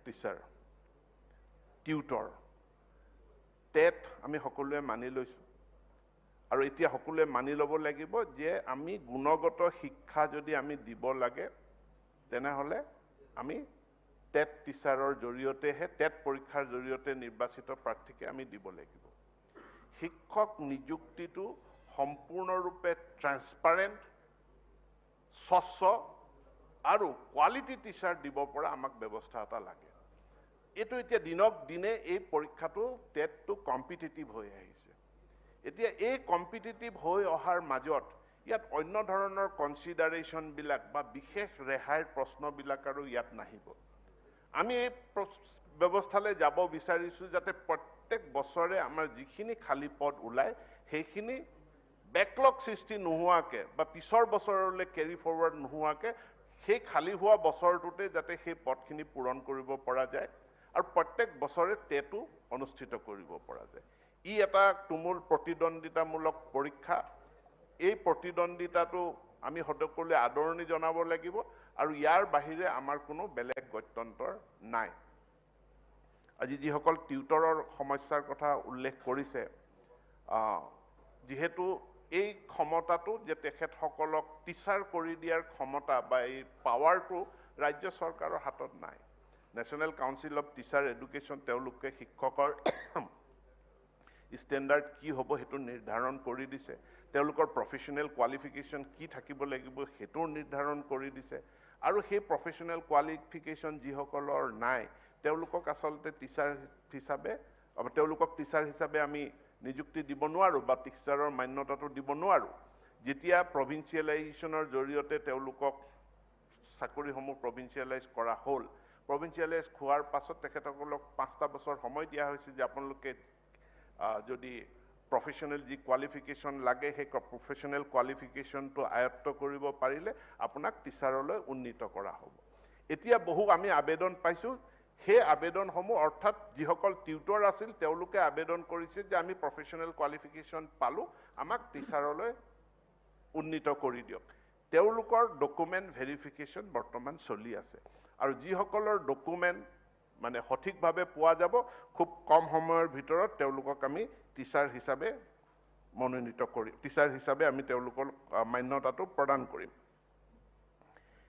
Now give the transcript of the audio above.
Teacher, tutor, TET আমি সকলোৱে মানি লৈছোঁ আৰু এতিয়া সকলোৱে মানি ল'ব লাগিব যে আমি গুণগত শিক্ষা যদি আমি দিব লাগে, তেনেহ'লে আমি টেট টিচাৰৰ জৰিয়তেহে, টেট পৰীক্ষাৰ জৰিয়তে নিৰ্বাচিত প্ৰাৰ্থীকে আমি দিব লাগিব। শিক্ষক নিযুক্তিটো সম্পূৰ্ণৰূপে ট্ৰেন্সপাৰেণ্ট, স্বচ্ছ আৰু কোৱালিটি টিচাৰ দিব পৰা আমাক ব্যৱস্থা এটা লাগে। এইটো এতিয়া দিনক দিনে এই পৰীক্ষাটো, টেটটো কম্পিটিটিভ হৈ আহিছে। এতিয়া এই কম্পিটিটিভ হৈ অহাৰ মাজত ইয়াত অন্য ধৰণৰ কনচিডাৰেশ্যনবিলাক বা বিশেষ ৰেহাইৰ প্ৰশ্নবিলাক আৰু ইয়াত নাহিব। আমি এই ব্যৱস্থালৈ যাব বিচাৰিছোঁ যাতে প্ৰত্যেক বছৰে আমাৰ যিখিনি খালী পদ ওলায়, সেইখিনি বেকলগ সৃষ্টি নোহোৱাকৈ বা পিছৰ বছৰলৈ কেৰি ফৰৱাৰ্ড নোহোৱাকৈ সেই খালী হোৱা বছৰটোতে যাতে সেই পদখিনি পূৰণ কৰিব পৰা যায় আৰু প্ৰত্যেক বছৰে টেটো অনুষ্ঠিত কৰিব পৰা যায়। ই এটা তুমুল প্ৰতিদ্বন্দ্বিতামূলক পৰীক্ষা। এই প্ৰতিদ্বন্দ্বিতাটো আমি সকলোৱে আদৰণি জনাব লাগিব আৰু ইয়াৰ বাহিৰে আমাৰ কোনো বেলেগ গত্যন্তৰ নাই। আজি যিসকল টিউটৰৰ সমস্যাৰ কথা উল্লেখ কৰিছে, যিহেতু এই ক্ষমতাটো যে তেখেতসকলক টিচাৰ কৰি দিয়াৰ ক্ষমতা বা এই পাৱাৰটো ৰাজ্য চৰকাৰৰ হাতত নাই। National Council of Teacher Education, তেওঁলোকে শিক্ষকৰ ষ্টেণ্ডাৰ্ড কি হ'ব সেইটো নিৰ্ধাৰণ কৰি দিছে, তেওঁলোকৰ প্ৰফেশ্যনেল কোৱালিফিকেশ্যন কি থাকিব লাগিব সেইটোও নিৰ্ধাৰণ কৰি দিছে আৰু সেই প্ৰফেশ্যনেল কোৱালিফিকেশ্যন যিসকলৰ নাই, তেওঁলোকক আচলতে টিচাৰ হিচাপে, তেওঁলোকক টিচাৰ হিচাপে আমি নিযুক্তি দিব নোৱাৰোঁ বা টিচাৰৰ মান্যতাটো দিব নোৱাৰোঁ। যেতিয়া প্ৰভিঞ্চিয়েলাইজেশ্যনৰ জৰিয়তে তেওঁলোকক চাকৰিসমূহ প্ৰভিঞ্চিয়েলাইজ কৰা হ'ল, প্ৰভিঞ্চিয়েলাইজ হোৱাৰ পাছত তেখেতসকলক 5টা বছৰ সময় দিয়া হৈছে যে আপোনালোকে যদি প্ৰফেশ্যনেল যি কোৱালিফিকেশ্যন লাগে, সেই প্ৰফেশ্যনেল কোৱালিফিকেশ্যনটো আয়ত্ব কৰিব পাৰিলে আপোনাক টিচাৰলৈ উন্নীত কৰা হ'ব। এতিয়া বহু আমি আবেদন পাইছোঁ। সেই আবেদনসমূহ, অৰ্থাৎ যিসকল টিউটৰ আছিল, তেওঁলোকে আবেদন কৰিছে যে আমি প্ৰফেশ্যনেল কোৱালিফিকেশ্যন পালোঁ, আমাক টিচাৰলৈ উন্নীত কৰি দিয়ক। তেওঁলোকৰ ডকুমেণ্ট ভেৰিফিকেশ্যন বৰ্তমান চলি আছে আৰু যিসকলৰ ডকুমেণ্ট মানে সঠিকভাৱে পোৱা যাব, খুব কম সময়ৰ ভিতৰত তেওঁলোকক আমি টিচাৰ হিচাপে মনোনীত কৰি টিচাৰ হিচাপে আমি তেওঁলোকৰ মান্যতাটো প্ৰদান কৰিম।